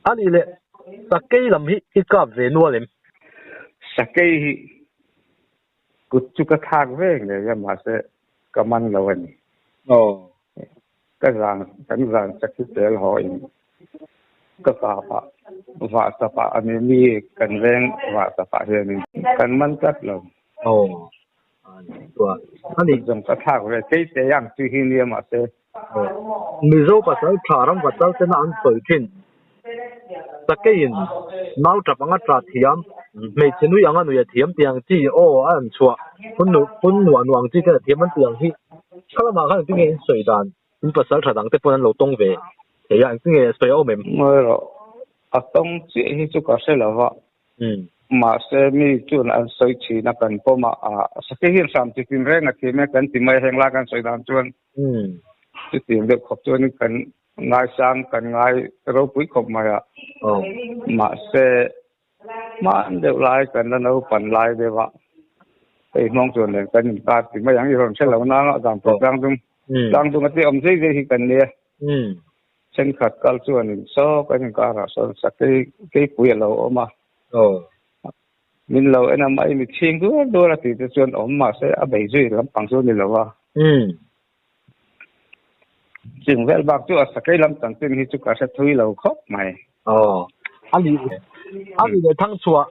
A nih leh sakei lam hi i kap ve nual em? Sakei hi kut chu ka thlak ve ngei a mahse ka man lo a ni. Aw. Ka zan kan zan chak hi tel haw in ka kap a vah chap ah a ni mi kan veng vah chap ah hianin kan man tlat lo. Aw. A ni chuan a ni. Kut zawng ka thlak ve tei tei ang chu hi nia mahse. Mizo pasal tha ram vatal tena an sawi thin. Sakeiin nau tap anga tla thiam, hmeichhe nui anga nui a thiam tih ang chi aw a an chhuah hun hun nuah nuah ang chi ten a thiam an tih ang hi kha lamah khan engtin nge in sawi dan in pasal tha dang te pawn an lo tawng ve thei a engtin nge sawi a awm em? Ngawi rawh, a tawng chiah hi chu ka hre lo va, mahse mi chuan an sawi thin a kan pawm a, sakei hian hram chi tin reng a thiam e kan ti mai a heng lai kan sawi dan chuan chutiang deuh khawp chuan kan Ngaisang kan ngai ropui khawp mai a, mahse hman deuh lai kan la naupan lai deuh a, hei hmawng chuan nen kan inkar ti mai ang i rawn hre lo nang a, zan pawh tlangdung tlangdung a tih awm zei zei hi kan nia. Thenkhat kal chuanin saw kan inkarah sawn sakei keipui a lo awm a, min lo en a mai mi chhing duar duar a tih te chuan awm mahse a bei zui lampang chu a ni lo a. Chung vel bak chu a sakei lam chanchin hi chu ka hre thui lo khawp mai. Aw, a nih a nih leh thang chhuah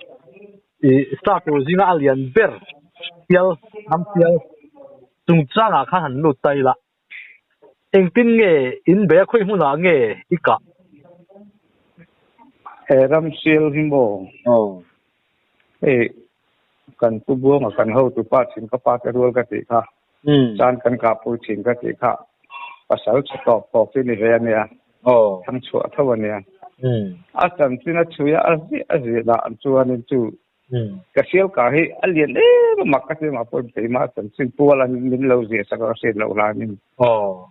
i star tur zinga a lian ber sial ram sial chungchangah khan han lut ta ila. Engtin nge in bei a khawi hmunah nge i kah? He ram sial hi maw? Aw. Hei kan pu buanga kan hotu pa thin ka pa te rual ka tih kha. Chuan kan kahpui thin ka tih kha pasal chhe tawp tawp hi ni ve a nia, thang chhuah tho a nia. A chanchin a chhui a, a ziah a ziah dah ang chuanin chu ka sial kah hi a lian em a mak ka ti mah pawhin keimah chanchin pual a min lo ziah sak a ka hriat loh hlanin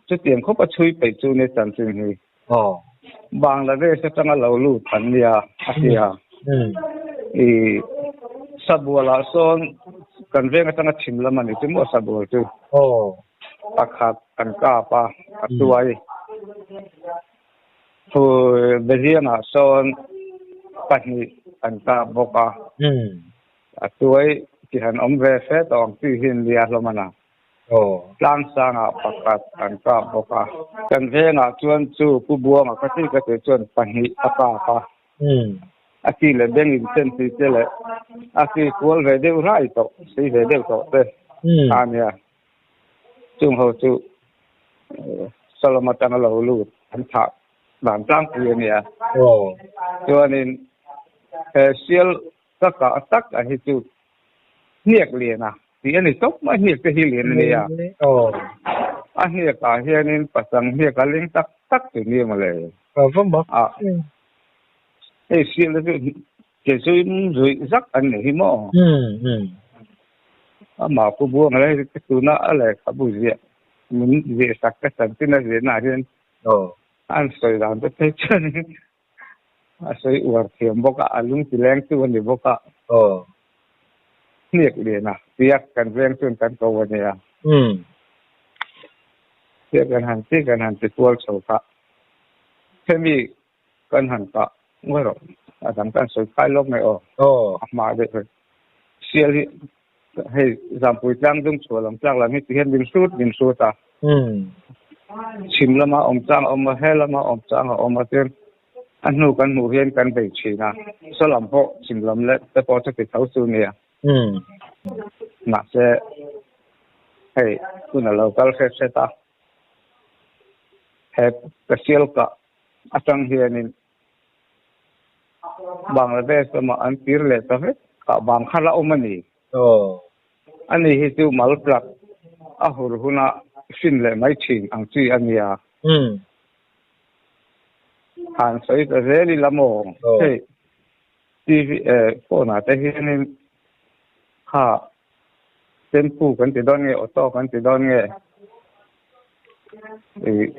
chutiang khawp a chhui peih chu nia chanchin hi. Bangladesh atanga lo lut an nia a ti a. I Sabualah sawn kan veng atanga chhim lam a ni chu maw Sabual chu pakhat an kap a, a tuai. Thu Beziangah sawn pahnih an kap bawk a, a tuai chi han awm ve fe tawh ang chi hi nia hlawm a na. Tlang sangah pakhat an kap bawk a. Kan vengah chuan chu Pu Buanga ka ti ka tih chuan pahnih a kap a. A chi leh beng in chen tih te leh a chi kual ve deuh rai tawh, sei ve deuh tawh te a nia. Chung ho chu Solom atanga lo lut an thah dan tlangpui a nia. Chuanin he sial ka kah tak a hi chu hniak lian a tih a ni tawp mai, hniak te hi lian a nia. A hniak ah hianin pasang hniak a ling tak tak chu ni mawle. A hei sial te chu ke zuim zuih zak an ni hi maw. Amah pu Buang lai te tuna a lehkhabu ziah min ziah sak te chanchin a ziahna ah hian an sawi dan te phei chuanin A sawi uar thiam bawk a, a lung ti leng chu a ni bawk a. Aw. Hniak lian a, tiak kan veng chuan kan ko a nia. Umm. Tiak kan han ti kan han ti kual chho kha. Hemi kan han kah ngawi rawh, a dang kan sawi khai lawk mai aw. Aw. A hma deuh hi. Sial hi hei Zampui tlang dung chhuah lam tlak lam hi ti hian min hrut min hrut a. Chhim lama awm chang a awm a, he lama awm chang a awm a chuan a hnu kan hmuh hian kan bei thin a. Saw lam pawh chhim lam leh te pawh chuti tho chu nia. Mahse hei hun a lo kal hret hret a, he ka sial kah atang hianin Bangladesh lamah an tir leh ta vek a, bang kha la awm a ni. Ani hi chu mal plug a hur huna hrin leh mai thin ang chi a nia. Han sawi ta zel ila maw? Hei TV phone ah te hianin kha tempo kan ti dawn nge auto kan ti dawn nge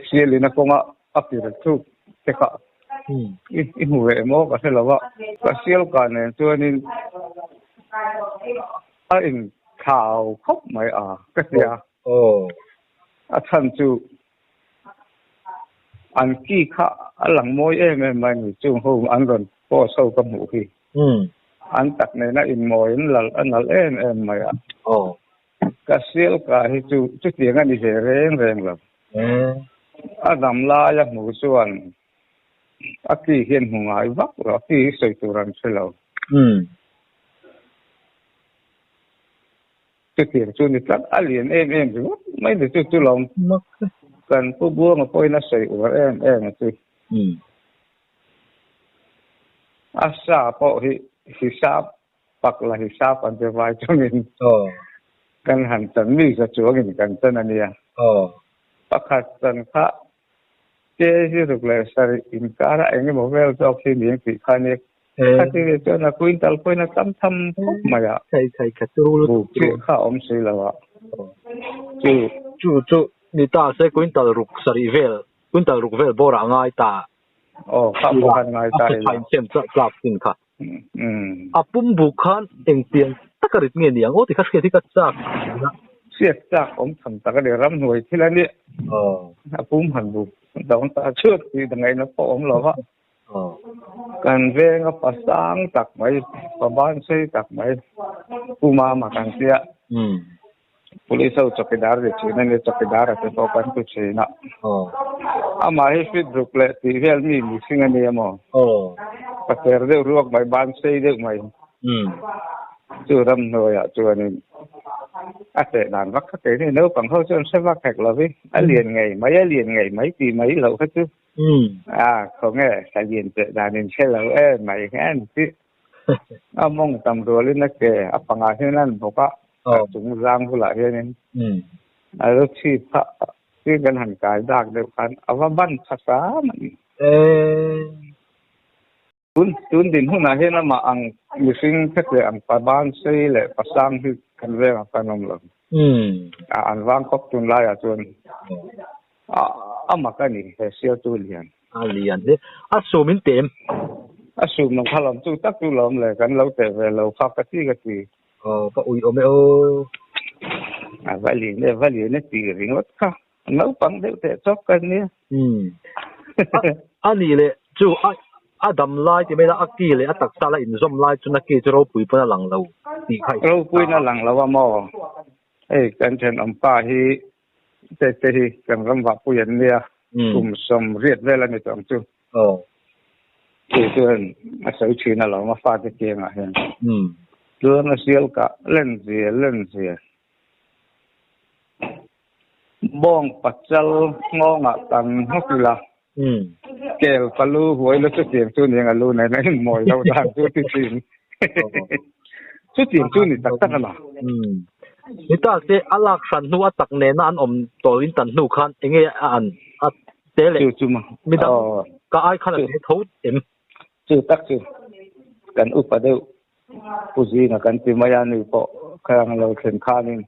sialin a kawnga a pir thuk te kha i hmu ve emaw ka hre lo a, ka sial kah nen chuanin a inthlau khawp mai a ka hria. A chhan chu. An ki kha a lang mawi em em mai ni chung ho an rawn post ho ka hmuh hi. An tak nena inmawi in lal a nalh em em mai a. Ka sial ka hi chu chutiang a ni ve reng reng lo. A dam laia hmu chuan a ki hian hmu ngai vak lo, a ki hi sawi tur an hre lo. Chutiang chu ni tlat, a lian em em ringawt mai ni chu chu lawm. Kan Pu Buanga pawhin a sawi uar em em a chu. A sa pawh hi hisap pak la hisap an ti vai chungin kan han chan mi za chuangin kan chan a nia. Pakhat chan kha kg ruk leh sarih inkara eng emaw vel zawk hi ni ang tih kha nia. Khati ve chuan a quintal pawhin a tam tham khawp mai a. Buk chiah kha a awm si lo a. Chu. Chu chu ni ta se quintal ruk sarih vel, quintal ruk vel bawrah a ngai ta. Aw kha pawh khan ngai ta ila. A siam tlak tlak sin kha. A pum buk khan engtiang taka rit nge ni ang aw ti kha hriat hi ka chak thin a. Hriat chak awm tham tak a ni, ramhnuai thil a nia. A pum han buk dang ta chhuat tih dangaihna pawh awm lo va. Kan venga pa sang tak mai, pa ban sei tak mai, Pu Mama kan tia. Police ho chawkidar ri thin a ni, chawkidar a te pawh kan tu thin a. Amah hi fit ruk leh tih vel mi mihring a ni emaw? Pater deuh ruak mai, ban sei deuh mai. Chu ramhnuaiah chuanin a teh dan vak kha keini naupang ho chuan hre vak hek lo hi. A lian ngei mai, a lian ngei mai tih mai loh kha chu. A khawnge sa lian teh danin hre lo em mai hian tih. A mawng tam rualin a ke a pangah hian a an bawk a, a chung zang bulah hianin a lo chhip kha tin kan han kai dak deuh khan a va ban tha hram a ni. Tun tun din hunah hian amah ang mihring hetiang ang pa ban sei leh pa sang hi kan vengah khan awm lo. A an vang khawp tun laiah chuan a mak a ni he sialtu lian. A lian hle. A sum in tem. A sum ang kha lawm chu tak chu lawm le kan lo teh ve lo kha ka ti ka ti. Aw ka ui awm e aw. A va lian e va lian e tih ringawt kha. Naupang deuh teh chawk ka nia. Umm. A nih leh chu a a dam lai ti mai la a ki leh a taksa la inzawm lai chuan a ki chu ropui pawn a lang lo tih kha i hre Ropui in a lang lo a maw? Hei kan thenawmpa hi te te hi kan ram vahpui an nia kum 80 vel a ni tawh ang chu. Aw. Chu chuan a sawi thin alawm a fate kiangah hian. Chuan a sial kah len zia len zia. Bawng pachal nghawngah kan nghawk ila, kel ka lu huai la chutiang chu nia a lu nen a inmawi lo dan chu ti thin. Chutiang chu ni tak tak a la. Ni ta se a lak hran hnu a tak nena an awm tawh in tan hnu khan enge a an a te leh midang ka ai khan a te tho em? Chu tak chu kan upa deuh Pu Zinga kan ti mai a ni pawh khang lo thlen khanin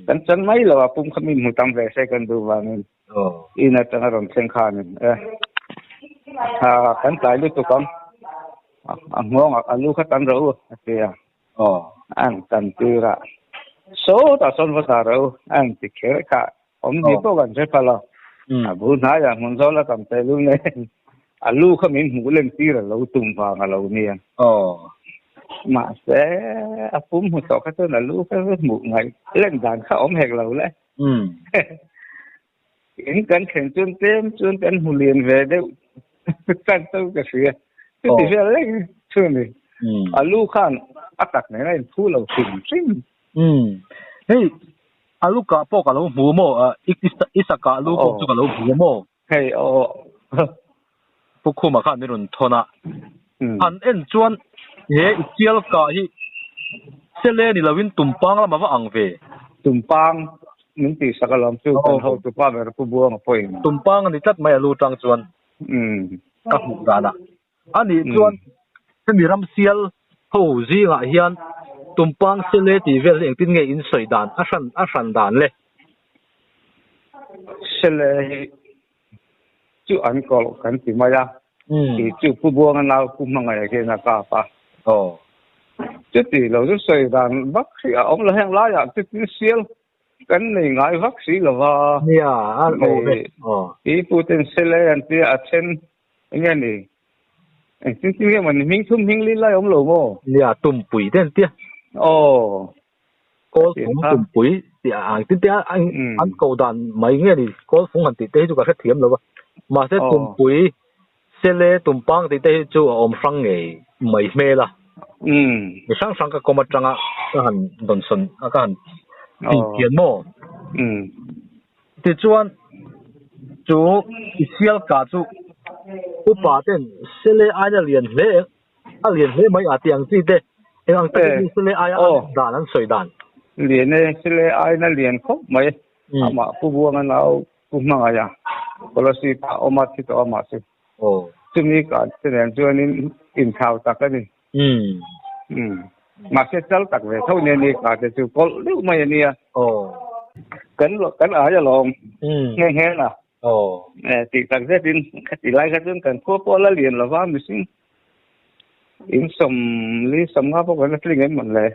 Kan chan mai lo a, pum kha mi hmu tam ve se kan duh vangin in atanga rawn thleng khanin e kan tlai lutuk ang, a nghawng a lu kha tan rawh u a ti a, an tan tir a, sawtah sawn va dah rawh u a han ti kher kha, awmzia pawh kan hre pha lo, a bul hnaiah hmun zawl a tam tehlul nen A lu kha min hmuh len tir a lo tum vang a lo nia. Mahse, a pum hmu tawh kha chuan a lu kha hmuh ngaih len dan kha awm hek lo le. In kan thlen chuan tlem chuan kan hmu lian ve deuh tan to ka hria. Chuti vel reng chu a ni. A lu khan a tak nen a inphu lo hrim hrim. Hei, a lu kah pawh ka lo hmu maw? I sa kah lu pawh chu ka lo hmu maw? Hei aw. Pu Khuma khan min rawn thawn a. An en chuan he i chial kah hi sele ni loin tumpang lam a va ang ve. Tumpang min tih sak alawm chu kan hotu pa ber Pu Buanga pawhin. Tumpang a ni tlat mai a lu tang chuan ka hmuh danah. A nih chuan hemi ramsial ho zingah hian tumpang sele tih vel hi engtin nge in sawi dan a hran a hran dan le? Sele hi chu an kawlh kan ti mai a, tih chu Pu Buanga nau Pu Hmangaih hian a kap a. Chuti lo chu sawi dan vak hi a awm lo heng laiah chutin sial. kan nei ngai vak si lo va. Nia, a aw ve. Aw. Pi pu ten sele an tia a then enge ni? Engtin tin nge mawni hming thum hming li lai awm lo maw? Nia, tumpui te an tia. Aw. Kawl fung tumpui tih a ang tin te a an koh dan mai nge ni kawl fung han tih te hi chu ka hrethiam lo va. Mahse tumpui sele tumpang tih te hi chu a awm hrang ngei mai hmel a. Mi hrang hrang ka kawm atanga ka han dawnsawn a ka han tih thian maw? Tichuan chu i sial ka chu upa ten sele aina lian hle A lian hle mai a tih ang chi te, eng ang takin nge Sile aia a len dan an sawi dan? Lian e, Sile aiin a lian khawp mai. Amah Pu Buanga nau Pu Hmangaih a, Kolasib ah awm a thi tawh amah chu. Chumi kah te nen chuanin inthau tak a ni. Mahse chal tak ve tho nia ni kah te chu kawlh deuh mai a nia. Kan kan ai alawm nghe nghe na. Tih tak zetin khati lai kha chuan kan khua pawh la lian lova mihring in sawm li sawm nga pawh kan la tling em mawn le.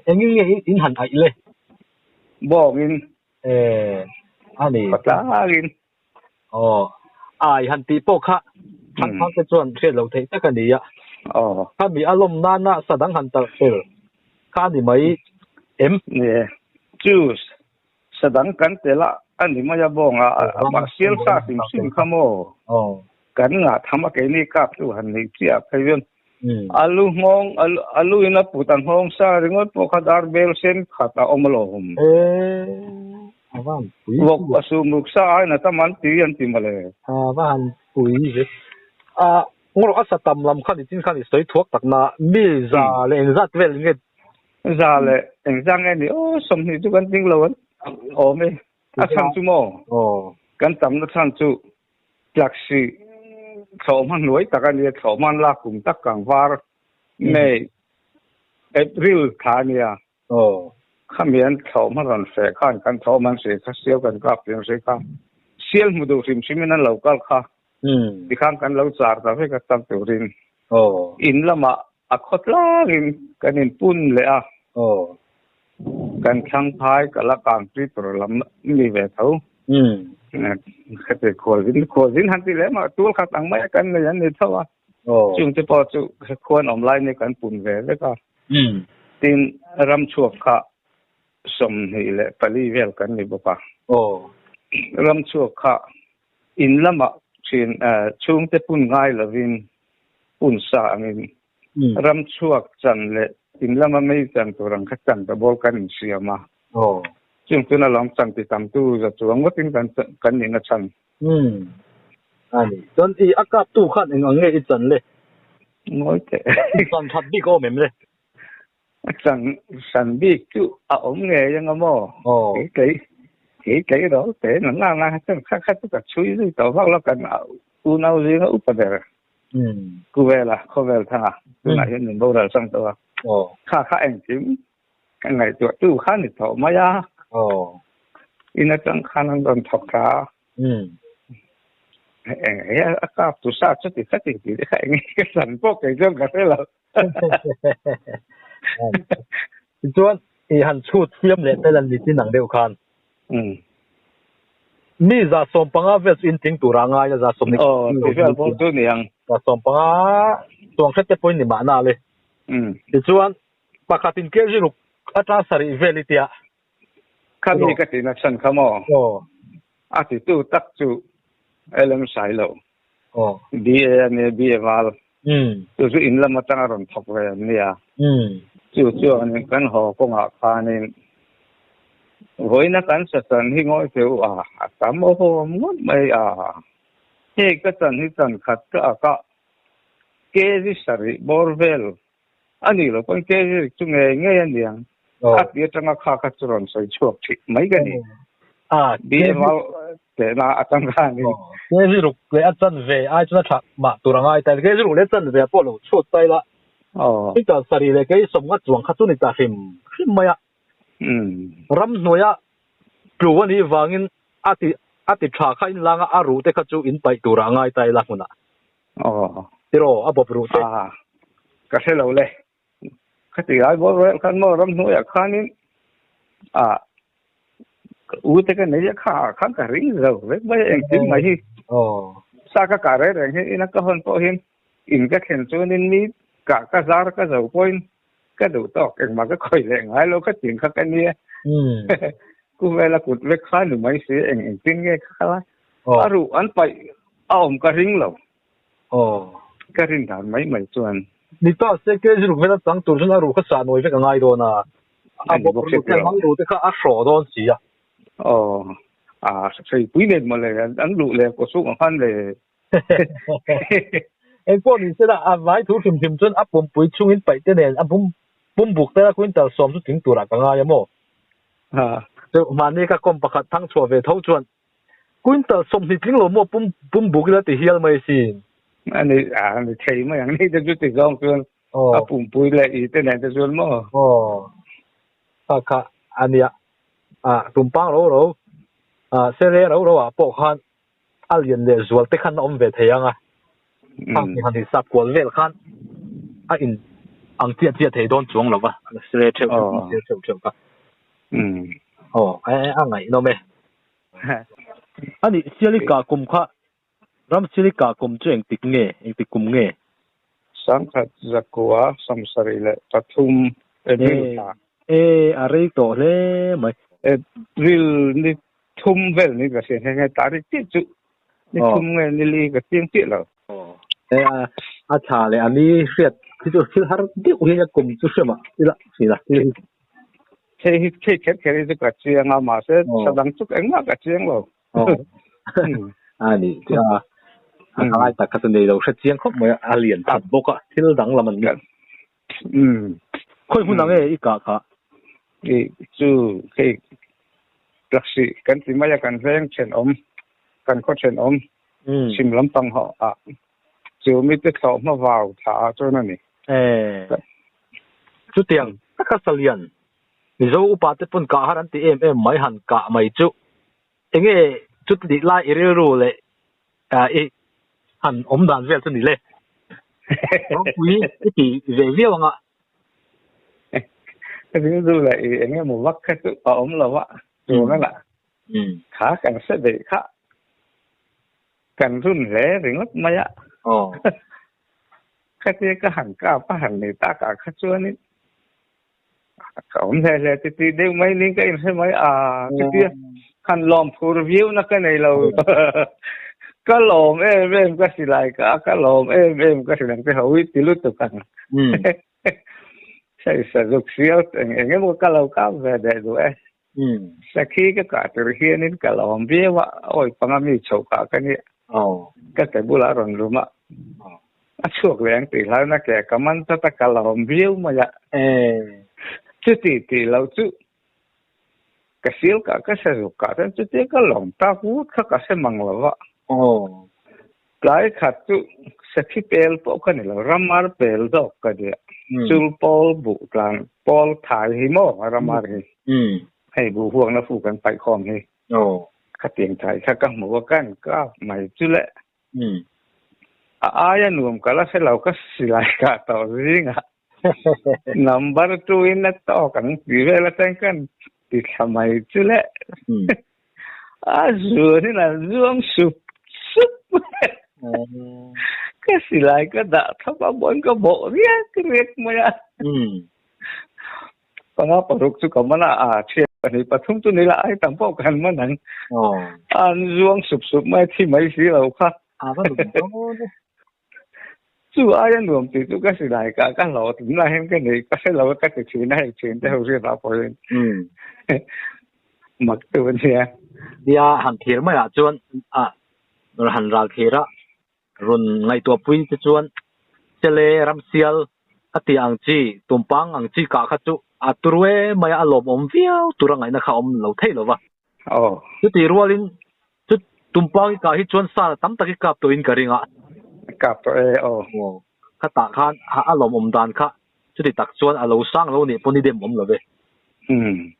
Engin nge in han aih le? Bawngin. A ni. Khawtlangin. Aw, ai han tih pawh kha than thang te chuan hriat loh theih tak a ni a. Khami a lawm nana sa dang han talh tel kha a ni mai em? Ni e, choose Sa dang kan tel a, a ni mai a bawng a, amah sial sa hrim hrim kha maw? Kan ngah tham a keini kap chu han neih chiah phei vian. Alu nghawng, alu in a put a nghawng sa ringawt pawh kha dar bel sen khat a awm alawm. Vawk a sum ruk sa aiin a tam an ti an ti mawle. A va han pui ve. A ngawrh a sa tam lam khan i chin khan i sawi thuak tak na, mi za leh engzat vel nge Za leh engzah nge ni aw 20 chu kan ding lo an awm e. A chhan chu maw? Kan tamna chhan chu tlak si thlawhhma hnuai tak a nia, thlawhhma an lak kum tak kang var May, April thla a nia. Khami an thlawhhma rawn feh khan kan thlawhhma an hri kha sial kan kap tih an hri kha sial hmu duh hrim hrimin an lo kal kha. Tikhan kan lo char ta vek a tam turin in lamah A khaw tlangin kan inpun leh a. Kan thlang phai ka la kang tui tur lam ni ve tho. Khati khualzin khualzin han ti lem a tul khat ang mai a kan nei an ni tho a. Chung te pawh chu khuan awm lai ni kan pun ve vek a. Tin ram chhuak kha 24 vel kan ni bawk a. Ram chhuak kha In lamah thin chhungte pun ngai lovin pun sa angin ram chhuak chan leh in lama mei chan tur ang kha chan ta bawl kan insiam a. Chung tuna lawm chan ti tamtu za chuang ngawtin kan kan nin a chhan. A ni. Chuan i a kaptu khan eng ang nge i chan le? Ngawi teh. I chan that bik awm em le? A chan san bik chu a awm ngei anga maw? Kei kei kei kei ro te na na na chan kha kha chu ka chhui zui tawh vak lo kan unau zinga upa ber Kuvela khawvel thanga tunah hian min boral sang tawh a kha kha engkim ka ngaihtuah tu kha ni tawh mai a in atang khan an rawn thawk thla a. Eng a kap tu sa chuti khati tih te kha eng ka san pawh kei chuan ka hre lo. Tichuan i han chhut siam leh tel an ni tin ang deuh khan. Mi 150 vel chu in tling tura a ngai a, 120 Aw, ti vel pawh chu ni ang. 150 chuang hret te pawhin ni mahna le. Tichuan pakhat in kg ruk atang sarih vel i tia. Khami ka tihna chhan kha maw? A titu tak chu LM Sailo. BA a nia, BA val. Chu chu in lam atanga rawn thawk ve an nia. Chu chuanin kan haw kawngah khanin vawiina kan sa chan hi ngawi teh u a, a tam awhawm ngawt mai a. Hei ka chan hi chan khat ka ak a, kg sarih bawr vel A nih loh pawn kg rik chu ngei ngei a niang. A ti atanga kha kha chu rawn sawi chhuak thih mai ka ni. BMR tehna atang khanin. Kg ruk leh a chanve ai chuan a tha mah tur a ngai ta. Kg ruk leh a chanve ah pawh lo chhut ta ila. Heta sarih leh kei sawmnga chuang kha chu ni ta hrim hrim mai a. Ramhnuaia tlu a nih vangin a ti a ti tha kha inlang a, a ruh te kha chu in paih turah a ngai ta ila hmunah. Aw. Tiraw, a bawp ruh te. Aa, ka hre lo le. Khati lai bawr vel khan maw ramhnuaiah khanin aa U te ka nei a kha ah khan ka ring zo vek mai a engtin mai hi. Sa ka kah reng reng hi ina ka hawn pawh hian in ka thlen chuanin mi kah ka zar ka zo pawhin ka duh tawk engmah ka khawih leh ngai lo ka ting kha ka nia. Ku vela kut vek kha ni mai si eng engtin nge kha kha lai. A ruh an paih a awm ka ring lo. Ka rin dan mai mai chuan. Ni ta se kg ruk vela chang tur chuan a ruh kha sah nuai vek a ngai dawn a. A bawk ruh te hmang ruh te kha a hrawh dawn si a. Aw a hreipui nen mawle an luh leh kaw chhung ang khan le. Engpawh ni se la a vai thu hrim hrim chuan a pumpui chungin paih te nen a pum pum buk te a quintal sawm chu tling turah ka ngai a maw? Chu mahni ka kawm pakhat thang chhuah ve tho chuan Quintal 20 tling lo maw pum pum buk ila ti hial mai sin. A ni a ni thei mai ang ni te chu ti zawng chuan a pumpui leh i te nen te chuan maw. Aw kha kha a nia a tumpang ro ro a sele ro ro ah pawh khan a lian leh zual te khan a awm ve thei ang a khang ti han hisap kual vel khan a in ang chiah chiah thei dawn chuang lo va sele theuh theuh sele theuh theuh kha. Aw a ngaihnawm e. Ani Sialika kum kha ram Sialika kum chu engtik nge engtik kum nge? Sangkhat zakua 73 April thla. E a rei tawh hle mai. April ni thum vel ni ka hria nghe nghe tarik chiah chu ni thum nge ni li ka chiang chiah lo. E a thla leh a ni hriat khi chu thil har deuh hian a kum chu hria mah ila hrila. Hei hi hei kher kher hi chu ka chiang a mahse sa dang chu engmah ka chiang lo. A ni a a ngai tak kha chu nei lo hre chiang khawp mai a a lian that bawk a thil dang lam an ni. Khawi hmun ang e i kah kha? I chu hei taxi kan ti mai a kan veng thenawm kan khaw thenawm chhim lampang ho ah chu mite thlawh hma vau thla ah chuan a ni. Chutiang taka Salian, Mizo upa te pawn kah har an ti em em mai han kah mai chu enge chuti lai i rilru leh i han awm dan vel chu ni le? Ropui i ti ve viau anga. Rilru leh i enge maw vak kha chu a awm lo a, tuna lah kha kan hre daih kha kan run hle ringawt mai a. Khatia ka han kap a han nei tak ah kha chuanin ka awm hle hle ti tih deuh mai ning ka inhre mai a chutia han lawm phur viau na ka nei lo ka lawm em em ka silai ka a ka lawm em em ka hrilh ang te ho i ti lutuk ang hei sazuk sial eng eng emaw ka lo kap ve deh duh e sakhi ka kah tur hianin ka lawm viau a awi panga mi chhoh kah ka nia ka ke bulah rawn lum a a chhuak leh ang tih hlauhna ke ka man tlat a ka lawm viau mai a chuti tih loh chu ka sil kah ka hre zuk kah chuan chutia ka lawm tak vut kha ka hre mang lo va tlai khat chu sakhi pel pawh ka ni lo ramar pel zawk ka nia chul pawl buh tlan pawl thai hi maw ramar hi hei buh huakna fu kan paih khawm hi khatiang thai kha ka hmu a kan kap mai chu le a aia nuam ka la hre lo ka silai kah tawh zingah number 2 in a tawk ang ti vel atang kan ti thla mai chu le a zuan in a zuang sup sup ka silai ka dah thap a bawn ka bawh riak riak mai a panga paruk chu ka man a a thian pahnih pathum chu ni la ai tam pawh kan man ang an zuang sup sup mai thi mai si lo kha chu aia nuam tih chu ka silai ka ka hlawh tum lah hian ka nei ka hre lo ka ti thin a hei thin te ho hriat ah pawhin mak tu ania nia han thlir maiah chuan a han ral thlir a rawn ngaihtuah pui te chuan sele ramsial a tih ang chi tumpang ang chi kah kha chu a turu em mai a a lawmawm viau tura ngaihna kha a awm lo thei lo va chutih rualin Chu tumpang i kah hi chuan sal tam tak i kap tawhin ka ring a. Kap tawh e aw. Aw, khatah khan a lawmawm dan kha chuti tak chuan a lo sang lo nih pawn i dem awm lo ve. Umm,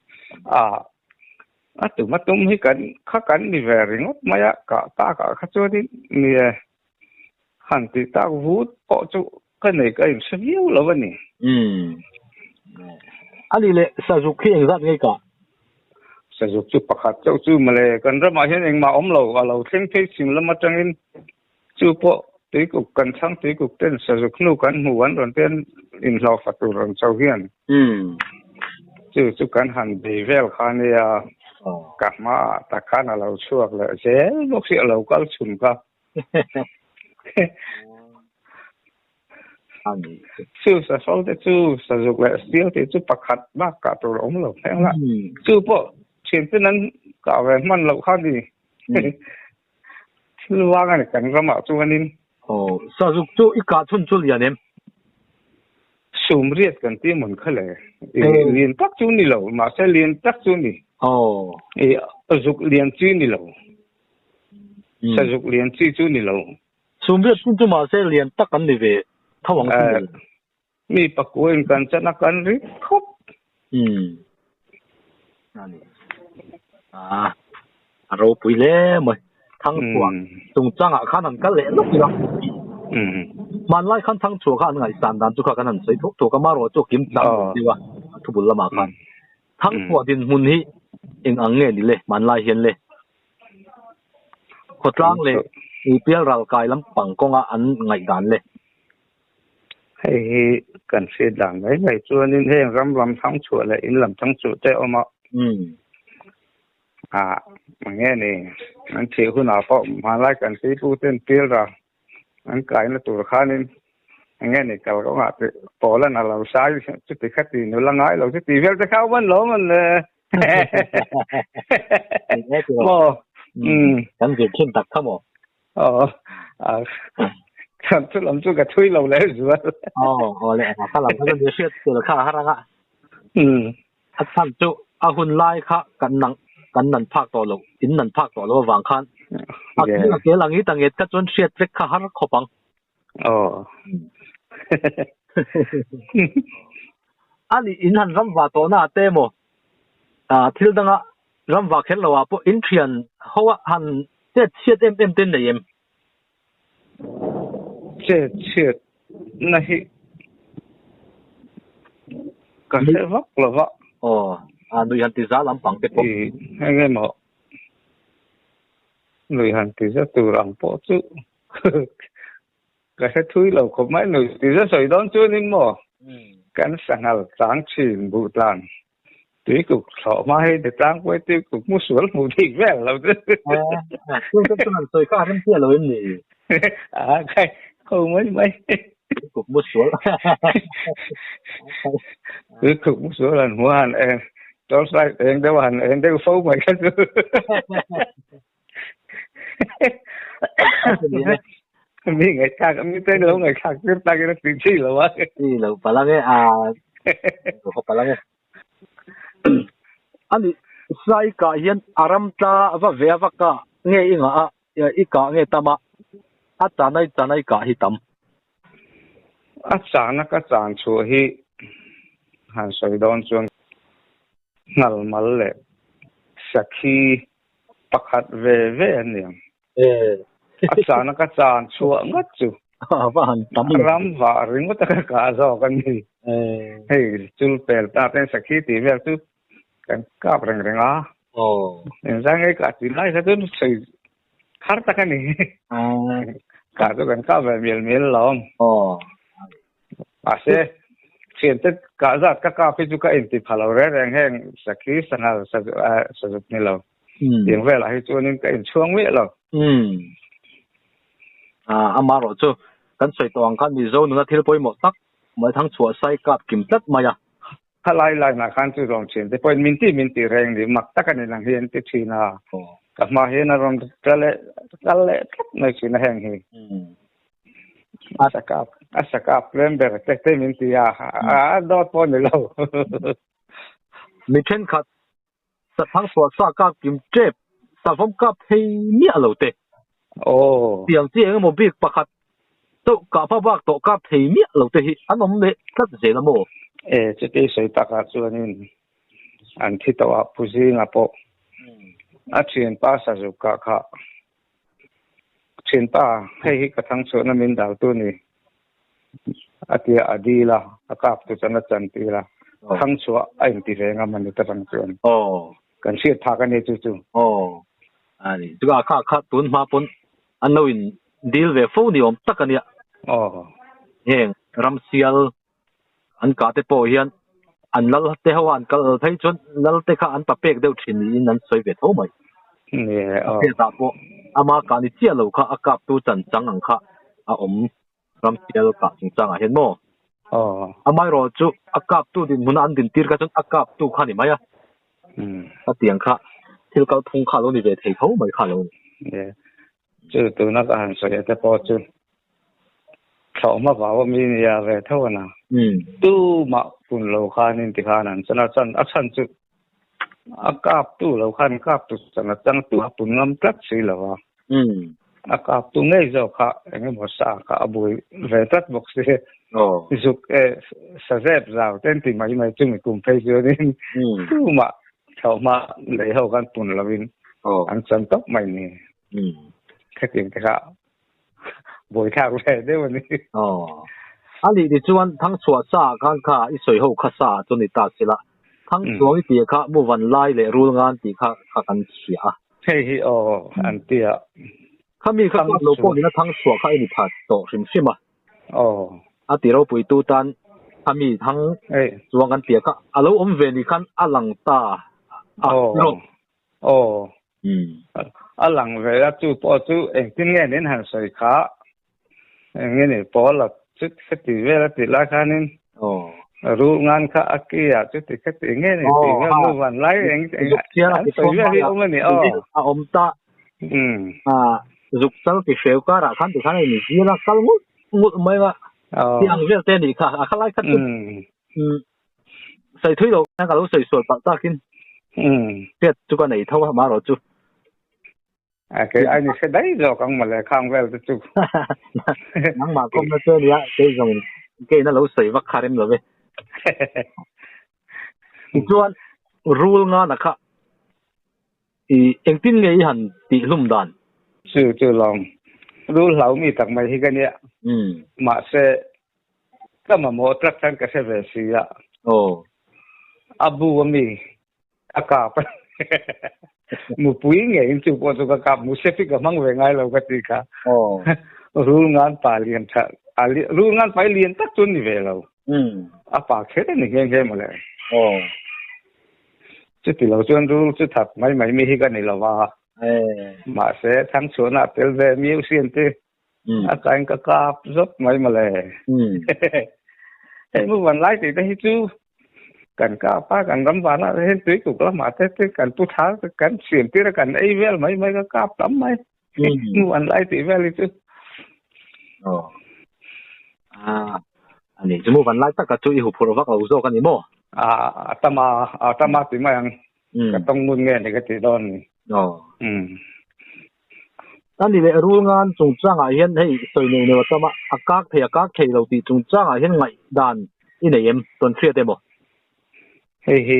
a, a tum a tum hi kan kha kan ni ve ringawt mai a, kah takah kha chuanin nia han tih tak vut pawh chu ka nei ka inhre viau lo a ni. Umm, a nih leh sazuk khi engzat nge i kah? Sazuk chu pakhat chauh chu mawle kan ramah hian engmah awm lo a lo thleng phei chhim lam atangin chu pawh tuikuk kan thlang tuikuk ten sazuk hnu kan hmu an rawn ten inhlawhfa tur rawn chho hian chu chu kan han bei vel kha nia ka hmaah tak khan a lo chhuak leh zel bawk si a lo kal chhun kha. Chu sasol te chu sazuk leh sial tih chu pakhat bak kah tur a awm lo thleng la. Chu pawh thian ten an kah ve hman loh kha ni. Thil vang a ni kan ramah chuanin. Aw, sazuk chu i kah chhun chu lian em? Sum riat kan ti mawn kha le. Lian tak chu ni lo, mahse lian tak chu ni. Aw. I zuk lian chi ni lo. Sazuk lian chi chu ni lo. Sumriat chin chu mahse lian tak an ni ve tho ang chu maw? Mi pakuain kan chan a kan ri khawp. Umm. A ni. Ah, a ropui hle mai. Thangchhuah chungchangah khan han kal leh lawk ila. Hmanlai khan Thangchhuah kha an ngaihsan dan chu kha kan han sawi thuk thuk a, marawh chu a kim tlang lo deuh a, a thubul lamah khan. Thangchhuah dinhmun hi eng ang nge ni le hmanlai hian le? Khawtlang leh pial ral kai lampang kawnga an ngaihdan le? Hei hi kan hriat dan mai mai chuanin heng ram lam thangchhuah leh in lam thangchhuah te a awm a. Ah, eng nge ni? An thih hunah pawh hmanlai kan pipu ten pial ral an kaina tur khanin eng nge ni kal kawngah tih pawlan a lo sai chuti khati nula ngai lo chuti vel te kha awm an lo awm an le. Maw? Umm. Kan zir thin tak kha maw? Aw. Kan chu lam chu ka thui lo le zual. Aw, aw le kha lam kha chu ni hriat tel kha a har anga. Umm. A chhan chu a hun lai kha kan nang kan nan phak tawh lo, in nan phak tawh lo avang khan a kel a kel ang i ta nget kha chuan hriat vek kha har khawp ang. Aw. A nih in han ramva tawh na te emaw thil danga ramva kher lo ah pawh in thian ho a han chet chhiat em em te nei em? Chet chhiat na hi ka hre vak lo va. Aw, a nui han ti za lampang te pawh. I eng emaw nui han ti za tur ang pawh chu Ka hre thui lo khawp mai nui ti za sawi dawn chuanin maw kan sanghal tlang thin buh tlan tuikuk thlawh hma hei ti tlangpuai tuikuk mu sual hmuh bik vel lo chu. Chung te chuan sawi kha a rem chiah lo em ni? A kai ho mai mai. Tuikuk mu sual. Tuikuk mu sual han hmu han eng torchlight eng deuh han eng deuh fo mai kha chu. Mi ngaihthlak mi te lo ngaihthlak tir tak in a ti chi lo a. Ti lo palang e a ho palang e. Ani sai ka hian a ram tla va ve a va ka nge i nga a i ka nge tam a a chanai chanai ka hi tam. A chana ka chan chhuah hi han sawi dawn chuan ngal mal leh sakhi Pakhat ve ve an ni ang. A chana ka chan chhuah ngat chu. Ram vah ringawt a ka kah zawk a ni. Hei chul pel ta ten sakhi tih vel chu kan kap reng reng a. Engzai nge kah tih lai kha chu sawi har tak a ni. Kah chu kan kap ve mial mial alawm. Mahse, thiante kah zat ka kap hi chu ka inti pha lo reng reng heng sakhi sanghal sazuk ni lo. Tiang velah hi chuanin ka inchhuang miah lo. Amaherawh chu kan sawi tawh ang khan Mizo nuna thil pawimawh tak mai thangchhuah sai kap kim tlat mai a. Khalai lainah khan chu zawng thin te pawhin min ti min ti reng ni mak tak a ni nang hi an ti thin a. Ka hma hian a rawn kal leh kal leh tlat mai thin a heng hi. A sakap a sakap tlem ber te te min ti a a dawt pawh ni lo. Mi thenkhat sathang chhuah sa kap kim tep savawm kap thei miah lo te. Aw. Tiang chi eng emaw bik pakhat chauh kah hma bak tawh kap thei miah lo te hi an awm leh tlat zel a maw? E, chuti sawi takah chuanin an thi tawh a, Pu Zinga pawh a thianpa Sazuk kah kha Thianpa, hei hi ka thangchhuahna min daltu ni a tia a dil a, a kap tu chuan a chan tir a, thangchhuah a inti ve ngam a ni ta rang chuan. Kan hriat phak a ni chu chu. Aw ani chu a kha kha tun hma pawn an lo in deal ve fo ni awm tak a nia. Aw. Heng ramsial an kah te pawh hian an lal te ho a an kal phei chuan lal te kha an pa pek deuh thin niin an sawi ve tho mai. Ni e aw. A hriatah pawh ama kah ni chiah lo kha a kaptu chan chang ang kha a awm ramsial kah chungchangah hian maw? Aw. Amaherawh chu a kaptu dinhmuna an dintir kha chuan a kaptu kha a ni mai a. Hetiang kha thil kalphung kha a lo ni ve thei tho mai kha a lo ni. Ni. Chu tuna ka han sawi te pawh chu thlawhhma vau a mi nia ve tho a na. Tumah pun lo khanin tikhan an chan a, chan a chhan chu a kaptu lo khan kaptu chan a changtu a pun ngam tlat si lo a. A kaptu ngei zawk kha eng emaw sa kha a bui ve tlat bawk si. Zuk e sa zep zau ten ti mai mai chumi kum phei chuanin tumah thlawhhma lei ho khan pun lovin an chan tawp mai ni. Khatiang te kha buaithlak ve deuh a ni. Aw. A nih ni chuan Thangchhuah sa ah khan kha i sawi ho kha sa ah chu ni ta sila. Thangchhuang i tih kha Muvan lai leh Rulngan tih kha kha kan hria a. Hei hi aw an ti a. Khami kha kap lo pawh nina Thangchhuah kha i ni pha tawh hrim hrim a. Aw. A ti ropui tu tan khami Thang chuang kan tih kha a lo awm ve ni khan a lang ta a. Aw. Aw. A lang ve a, chu pawh chu engtin nge nin han sawi kha eng nge ni pawl a chu khati vel a tih lai khanin rul ngan kha a ki ah chu ti khati nge ni tih vel nu van lai eng an sawi vel hi awm a ni aw. A awm ta zuk chal ti hreu karah khan tikhan a inzir a kal ngut ngut mai a ti ang vel te a nih kha a khalai kha chu Sawi thui lo hian ka lo sawi sual palh takin hriat chu ka nei tho a amaherawh chu. A kei ai ni hre daih zawk ang mawle khang vel te chu. Nangmah kawmna chu ania kei zawng keina lo sawi vak kha rem lo ve. Tichuan rul ngana kha i engtin nge i han tih hlum dan? Chu chu lawm. Rul hlau mi tak mai hi ka nia. Mahse Ka mamawh tlat khan ka hre ve si a. Aw. A bu a mi a kap a. Mupui ngeiin chu pawh chu ka kap mu se hi ka hmang ve ngai lo ka ti kha. Aw. Rul ngan pa lian tha a rul ngan pa hi lian tak chu ni ve lo. A pa kher a ni nghe nghe mawle. Aw. Chuti lo chuan rul chu that mai mai mi hi ka ni lo va. Mahse thangchhuahna a tel ve miau sian te. A kain ka kap zawt mai mawle. Hei mu van lai tih te hi chu kan kap a, kan ram vanah te hian tui kuk lamah te te kan pu thar te kan siam tir a kan ei vel mai mai ka kap tam mai. Mu van lai tih vel hi chu. Aw. Ah, ani chu mu van lai taka chu i huphurh vak lo zawk ani maw? A a tama a tama ti mai ang. Ka tawng ngun nge ni ka ti dawn ni. Aw. A ni leh rul ngan chungchangah hian hei sawi neuh neuh a tam a, a kak thei a kak thei lo tih chungchangah hian ngaihdan i nei em? Tawn hriat emaw? Hei hi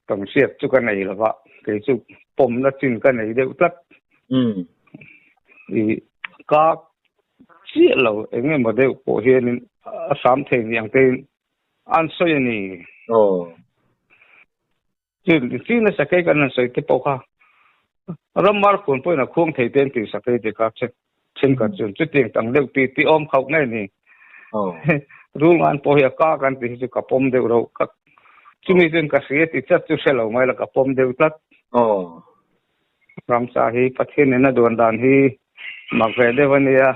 tawn hriat chu ka nei lo va, kei chu pawmna chin ka nei deuh tlat. I kak chiah lo eng emaw deuh pawh hianin a hram thei ni ang tein an sawi a ni. Aw. Chu chi nasa kei kan han sawi te pawh kha ramar khuan pawhin a khuang thei te an tih sakei te kha thenkhat chuan chutiang tang deuh ti ti awm khauh ngei ni. Rul ngan pawh hi a ka kan tih hi chu ka pawm deuh reuh ka chumi chuan ka hria ti chat chu hre lo mai la ka pawm deuh tlat. Ramsa hi Pathian in a duan dan hi mak ve deuh a nia.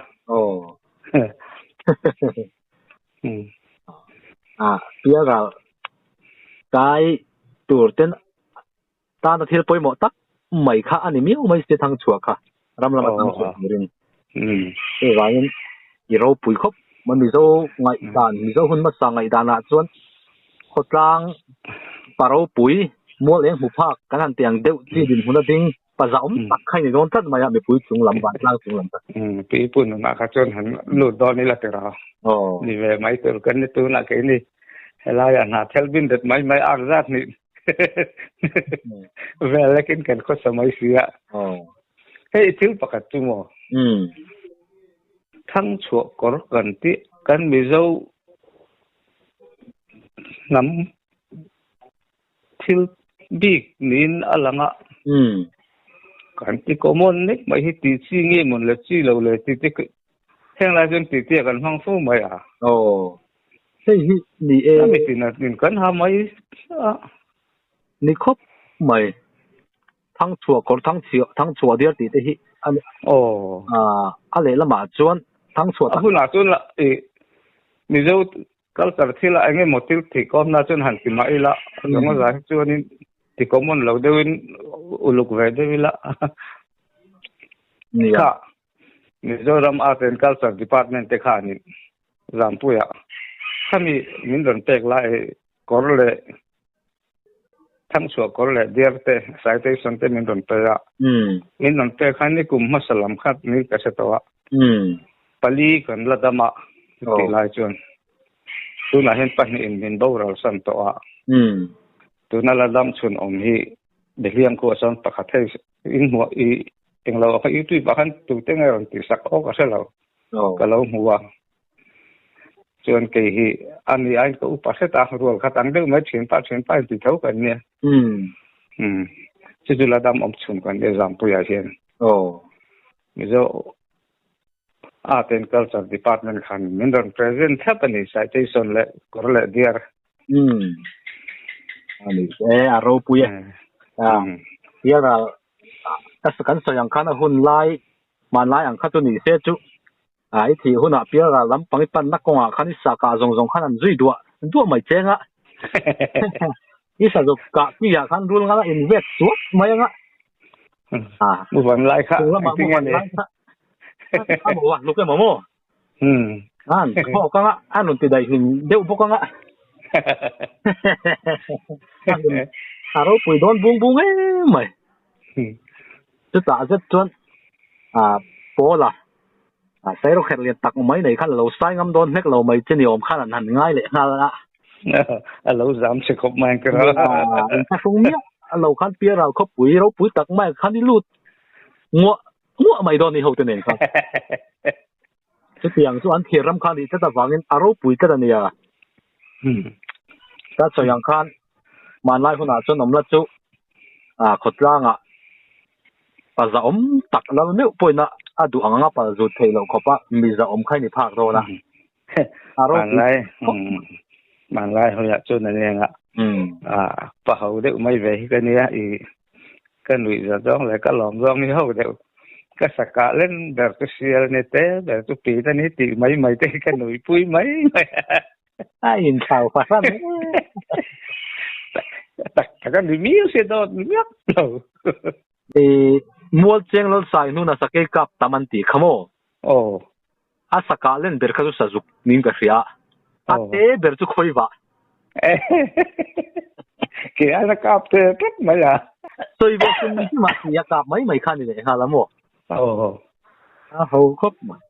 A pialral kai tur ten tana thil pawimawh tak mai kha a ni miau mai si Thangchhuah kha ram lama Thangchhuah turin chuvangin i ropui khawp mai Mizo ngaihdan Mizo hun hmasa ngaihdanah chuan khawtlang pa ropui mual eng hmu phak kan han ti ang deuh chi dinhmun a ding Pa zahawm tak kha i ni dawn tlat mai a, mipui chung lam, vantlang chung lam tak. Pi pu nunah kha chuan han lut dawn ila tira. Ni ve mai tur kan ni tunah kei ni helaiah hna thel bin det mai mai ak zat nih vel lekin kan khawsa mai si a. Hei thil pakhat chu maw? Thangchhuah kawr kan tih kan Mizo hnam thil. bik niin a lang a. Kan ti common nek mai hi tih chi nge mawn le chi lo le tih te heng lai chuan tih te kan hmang fo mai a. Aw. Hei hi ni e. A mitin a tin kan ha mai a. Ni khawp mai. Thangchhuah kawr thangchhiah thangchhuah diar tih te hi a Aw. A lehlamah chuan thangchhuah tak. A hunah chuan la i Mizo Culture thil ah eng emaw thil tih kawmna chuan han ti mah ila, zawng a zah hi chuanin ti common lo deuhin uluk ve deuh ila. Nia. Kha Mizoram Art and Culture Department te khanin Zampuia khami min rawn pek lai kawr leh Thangchhuah kawr leh diar te citation te min rawn pe a. Min rawn pek khan ni kum hmasa lam khat ni ka hre tawh a. Pali kan la dam a tih lai chuan tunah hian pahnihin min boral san tawh a. Tuna la dam chhun awm hi Behliang khuah chuan pakhat hei in hmuh i englo ah khan youtube ah khan tute nge rawn tih sak awk a hre lo ka lo hmu a. Chuan kei hi a ni aiin ka upa hret a, rual khat ang deuh mai thianpa thianpa in ti tho kan nia. Umm. Chu chu la dam awm chhun kan nia Zampuiah hian. Aw. Mizo Art and Culture Department khan min rawn present thlap a ni, citation leh kawr leh diar. Umm. A ni e, a ropui e. Umm. Diar a kan sawi ang khan a hun lai, hmanlai ang kha chu ni se chu A i thih hunah pialral lampang i panna kawngah khan i sa kah zawng zawng khan an zui duah duah mai cheng a. I sa zuk kah piah khan rul ngal a invet suat mai anga. A mu van lai kha chung lamah mu van lai kha a mu a hluk emaw maw? An thawk anga a rawn ti daih hlim deuh bawk anga. A ropui dawn bung bung em mai. Chutah zet chuan Paula Sairo kherh lian tak mai nei khan a lo sai ngam dawn hlek lo mai che ni awm khan an han ngai leh nghal a. A lo zam che khawp mai ang ka ra. In thlahrung miah a lo khan pialral khawpui ropui tak mai khan i lut nguah nguah mai dawn ni ho te nen khan. Chutiang chu an thir ram khan ih tlat avangin a ropui tlat a nia. Ka sawi ang khan hmanlai hunah chuan awmla chu khawtlangah pa zahawm tak lal meuh pawhin a duh ang anga pal zut theih loh khawpa mi zahawm kha i ni phak dawn a. A ropui khawp mai. Hmanlai hawiah chuan a neng a, pa ho deuh mai ve hi ka nia i Ka nuih za zawng leh ka lawm zawng hi ho deuh. Ka sakah len ber chu sial ni te ber chu pin a ni tih mai mai te hi ka nuihpui mai mai a. A inthlau fahran e. Tak tak a ni miau sia dawt ni miak lo. I mual cheng lal sai hnuna sakei kap tam an tih kha maw? Aw. A sakah len ber kha chu sazuk niin ka hria a. A te ber chu khawi vah. Ke a la kap te tlat mai a. Sawi ve hrim hrim a ti a kap mai mai kha ni leh nghal a maw? Aw. A ho khawp mai.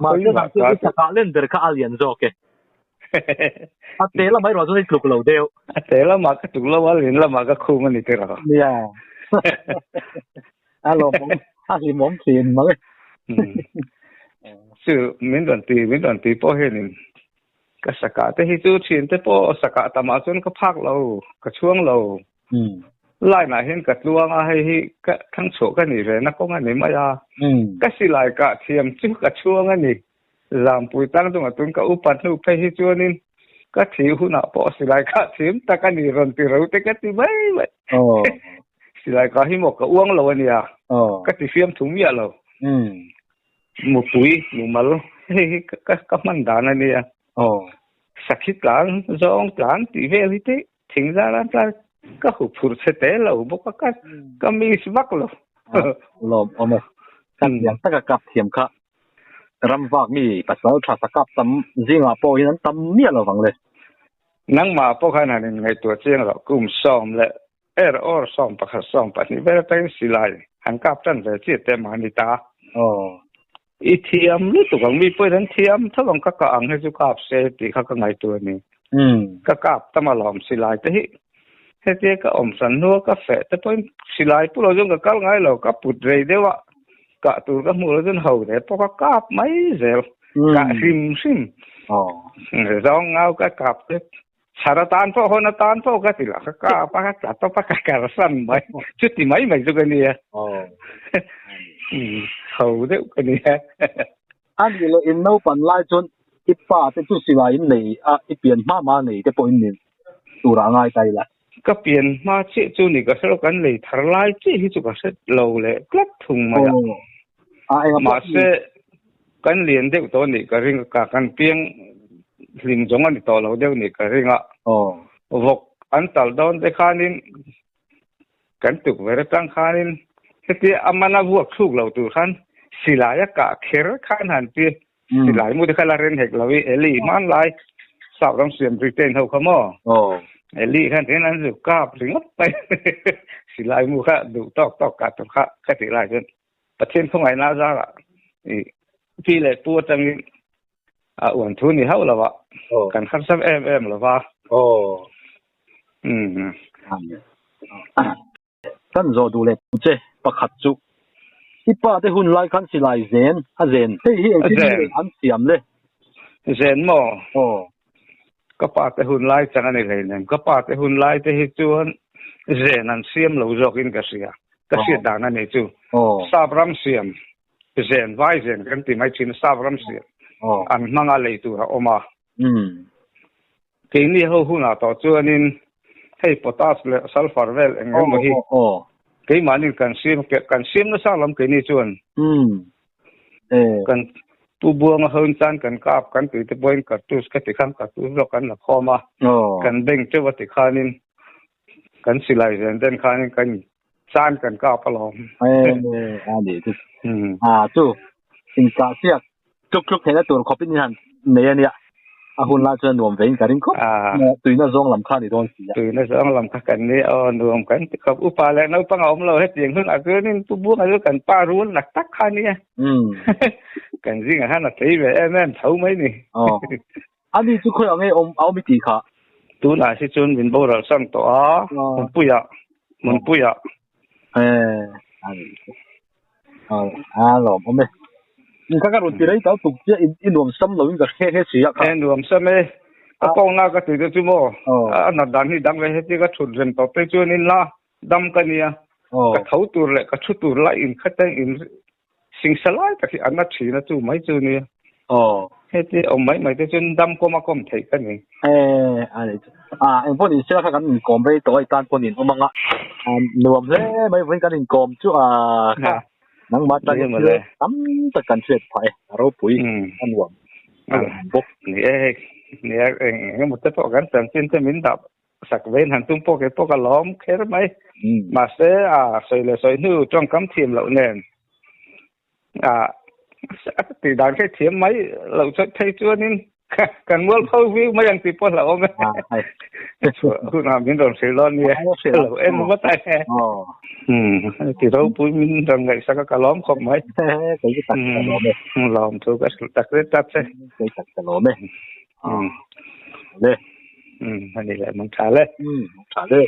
Mahse nang chu i sakah len ber kha a lian zawk e. A te lamah erawh chuan i tluk lo deuh. A te lamah ka tluk lo a, lian lamah ka khum a ni tiraw. Nia. A lawmawm, a hlimawm thin mai. Chu min rawn ti, min rawn ti pawh hianin ka sakah te hi chu thian te pawh sakah tamah chuan ka phak lo, ka chhuang lo. Line ah hian ka tluang a, hei hi ka thangchhuah ka nih ve na kawng a ni mai a. Ka silai kah thiam chu ka chhuang a ni. Zampui tang chungah tun ka upat hnu phei hi chuanin ka thih hunah pawh silai kah thiam tak a ni rawn ti ro te ka ti mai mai. Silai kah hi maw ka uang lo a nia, ka ti fiam thu miah lo. Mupui, mumal hei hi ka hman dan a nia. Sakhi tlan, zawng tlan tih vel hi te thingzar an tlan ka hu phur chhe te lo bawk a, ka miss vak lo. Lawm awm e. Ka thiam taka kap thiam kha Ram vak mi pasal tha sakap tam zingah pawh hian an tam miah lo vang le. Nangmah pawh khan han inngaihtuah chiang loh kum sawm leh er awr sawm pakhat sawm pahnih vel atangin silai han kap tan ve chiah te mah a ni ta. Aw. I thiam lutuk ang mi pawhin an thiam tho ang ka kah ang hi chu kap se tih kha ka ngaihtuah a ni. Ka kap tam alawm silai te hi hetia ka awm hran hnua ka feh te pawhin silai pu lo chuan ka kal ngai lo ka put rei deuh a. Kah tur ka hmuh lo chuan ho te pawh ka kap mai zel. Kah hrim hrim. Zawng ngau ka kap te. Chhar atan pawh hawn atan pawh ka ti la ka kap a ka tla tawp a ka kalsan mai chuti mai mai chu ka nia ho deuh ka nia. A nih leh in naupan lai chuan i pa te chu silai in nei a i pian hma hma nei te pawh in ni tur ah ngai ta ila. Ka pian hma chiah chu ni ka hre lo kan lei thar lai chiah hi chu ka hre lo leh tlat thung mai a. Mahse kan lian deuh tawh nih ka ring a, kan piang hlim zawng a ni tawh lo deuh nih ka ring a. Vawk an talh dawn te khanin kan tukverh atang khanin hetia a mana vuak thluk lo tur khan silai a kah kher khan han ti silai mu te kha la ren hek lo i Eli hmanlai sap ram siam Britain ho kha maw Eli khan tin an zu kap ringawt mai silai mu kha duh tawk tawk kah tur kha ka tih lai chuan Pathian khawngaihna zarah i pi leh pu atangin a uan thu ni hauh lo a, kan harsat em em lo va. Umm. Kan zawh duh leh che pakhat chu i pa te hun lai khan silai zen a zen hei hi engtin nge an siam le? Zen maw? Ka pa te hun lai chang a ni hleinem. Ka pa te hun lai te hi chuan zen an siam lo zawkin ka hria. Ka hriat dan a ni chu. Sap ram siam zen, vai zen kan ti mai thin a, sap ram siam an hmanga lei tur a awm a. Keini ho hunah tawh chuanin hei potash leh sulphur vel eng emaw hi keimahni kan siam kan siam nasa lam keini chuan kan Pu Buanga ho in chuan kan kap kan tui te pawhin cartouche ka ti khan cartouche zawk kan la khawm a kan beng teuh a ti khanin kan silai zen den khanin kan chan kan kap alawm. Chu inkah chiak Tluk tluk theihna tur khawpin in han nei a nia. A hun lai chuan nuam vein ka ring khawp. Tuina zawng lam kha a ni dawn si a. Tuina zawng lam kha kan ni aw, nuam kan ti khawp. Upa leh naupang a awm lo hetiang hunah chuanin Pu Buanga chu kan pa rul nak tak kha a nia. Kan zingah khan a tlei ve em em tho mai ni. Ani chu khawiah nge awm a awm i tih kha? Tunah hi chuan min boral sang tawh a, Hmunpuiah, Hmunpuiah. A lawm awm e. Ka ka rawn ti rei tau tuk chiah i nuam sam lo in ka hre he si a kha. E nuam sam e. Ka kawngna ka tui te chu maw a nat dan hi dang ve heti ka thut rem tawp te chuan in la dam ka nia. Ka tho tur leh ka thu tur lai in khat a in singsa lai tak hi a na thin a chu mai chu nia. Heti awm mai mai te chuan dam kawm a kawm theih ka ni. E a ni chu. A engpawh ni sela kha kan inkawm rei tawh a i tan pawh nin awm ang a. Nuam hle mai vawiin kan inkawm chu a kha nangmah atangin thil tam tak kan hriat phah e a ropui a nuam bawk. Ni e hei ni a eng emaw te pawh kan chanchin te min dah sak vein han tum pawh kei pawh ka lawm kher mai. Mahse a sawi leh sawi hnu tawngkam thiam loh nen a tih dan kha thiam mai loh chawt phei chuanin kan mual pho viu mai ang tih pawh hlauhawm e. Hunah min rawn hrilh dawn nia. Lo en vat a e. Ti ropui min rawn ngaihsak a ka lawm khawp mai. Kei tak ka lawm e. Lawm thu ka hrilh tak zet tak che. Kei tak ka lawm e. Le. Ani le mang tha le. Mang tha le.